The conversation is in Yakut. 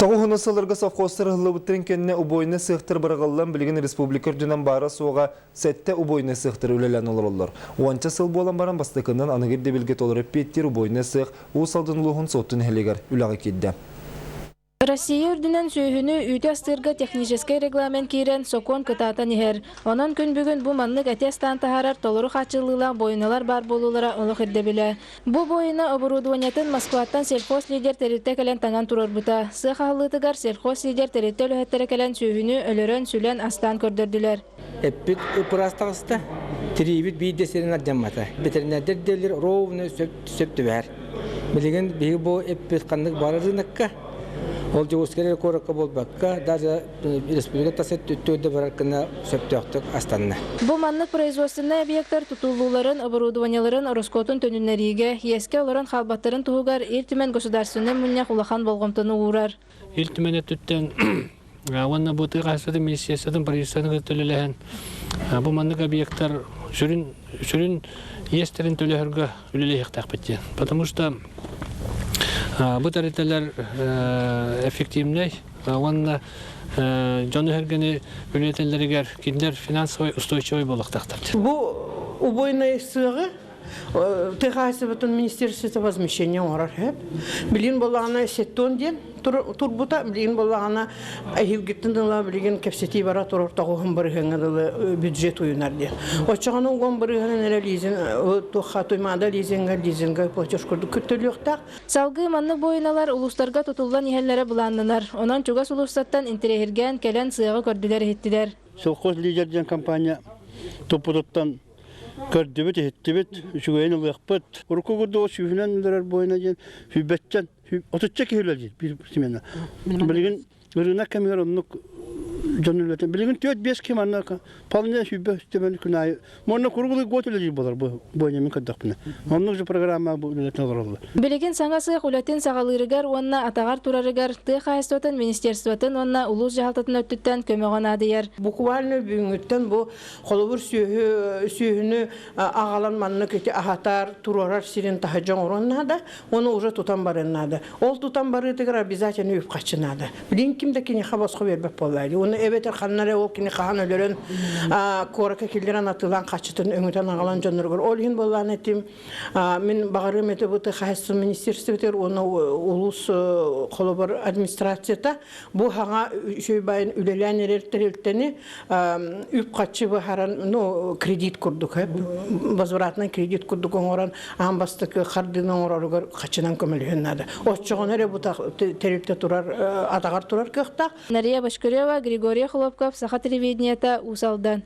Тоҕуһуну сылларга совхозтар ыһыллыбыттарын кэннэ убойнай сыахтар быраҕыллан билигин республика үрдүнэн баара-суоҕа сэттэ убойнай сыахтар үлэлээн олороллор. Уонча сыл буолан баран бастакынан аныгы ирдэбилгэ толору эппиэттиир убойнай сыах Уус Алдан улууһун Суотту нэһилиэгэр үлэҕэ киирдэ. Россия үрдүнэн сүөһүнү үүтү астыырга техническэй регламент киирэн, сокуон кытаатан иһэр. Онон күн бүгүн бу маннык эти астаан таһаарар толору хааччыллыылаах буойуналар баар буолуулара олох ирдэбилэ. Бу буойуна оборудованиетын Москваттан сельхозлидер тэрилтэ кэлэн таҥан туруорбута. Сыах аһыллыытыгар сельхозлидер тэрилтэ үлэһиттэрэ кэлэн сүөһүнү өлөрөн, сүлэн, астаан көрдөрдүлэр. Эппит ып-ыраас таҕыста, тириибит биир да сирин алдьаммата. Бэтэринээрдэр диэллэр ровно сөп, сөп түбэһэр. Билигин биһиги бу эппит ханнык баар рынокка, ол Дьокуускай эрэ куоракка буолбакка, даже республика тас өттүттэн да барар гына сөптөөхтүк астанна. Бу маннык производственнай объектар тутуллууларын, оборудованиеларын ороскуотун төнүннэриигэ, иэскэ олорон хаалбаттарын туһугар Ил Түмэн Государственнай Мунньах улахан болҕомтону уурар. Ил Түмэн өттүттэн уонна бу тыа хаһаайыстыбатын министерствотын правительствотын кытта үлэлэһэн бу маннык объектар сүрүн сүрүн иэстэрин төлөһөргө үлэлэһиэхтээхпит диэн. Потому что бу тэрилтэлэр эффективнэй уонна дьону сэргэни үлэтэллэригэр кинилэр финансовай устойчивай буолуохтаахтар. Бу убойнай сыаҕы Тыа хаһаайыстыбатын министерствота возмещение оҥорор сөп. Билигин буоллаҕына сеттон диэн турбута, билигин буоллаҕына эһиилгиттэн ыла билигин кэпсэтии бара турар тоҕуһун бырыһыаҥҥа дылы бюджет уйунар диэн. Оччоҕуна уган бырыһыанын эрэ лизинг туохха туймаада лизинга лизинга платеж курдук көттөлүөхтээх. Салгыы маннык буойуналар улуустарга тутуллан иһэллэрэ былааннанар. Онон чугас улуустартан интэриэһиргээн кэлэн сыаҕы көрдүлэр-иһиттилэр. Совхоз лидер диэн компания туппутуттан көрдүбүт, иһиттибит, үчүгэйин ылыахпыт. Урукку курдук сүүһүнэн өлөрөр буойуна диэн сүүбэччэн, отучча киһи үлэлиир биир смена. Билигин ырыынак кэмигэр оннук дьон үлэтин. Билигин 4-5 киһи манна вполне сүүбэ төбөнү күн аайы. Манна круглый год үлэлиир буолар бу буойуна мин көрдөхпүнэ. Оннук же программа бу үлэтин олороллор. Билигин саҥа сыах үлэтин саҕалыырыгар уонна атаҕар турарыгар тыа хаһаайыстыбатын министерствотын уонна улуус дьаһалтатын өттүттэн көмөҕө наадыйар. Буквально бүгүҥҥүттэн бу Холобур, сүөһү сүөһүнү аҕалан маннык ити аһатар, туруорар сирин таһырдьа оҥоруон наада, уонна уже тутан барыан наада. Ол тутан барыытыгар обязательно үп-харчы наада. Билигин ким да киниэхэ босхо биэрбэт буолла дии. Уонна эбэтэр ханна эрэ ол кини хаһан өлөрөн куоракка киллэрэн атыылаан харчытын өҥөтөн аҕалан дьонноругар. Ол иһин буоллаан этим, мин баҕарыам этэ бу хаһаайыстыба министерствотыгар уонна улуус холобур администрацията бу хаҥа үчүгэй байын үлэлээн эрэр тэрилтэни үп-харчы быһаран, ну, кредит курдук, возвратный кредит курдук оҥорон, аан бастакы хардыыны оҥороругар хачынан көмөлөһүөн наада. Оччоҕуна эрэ бу тэрилтэ турар, атаҕар турар кыахтаах. Нария Бочкарева, Григорий Хлопков, Саха телевидениета, Уус Алдан.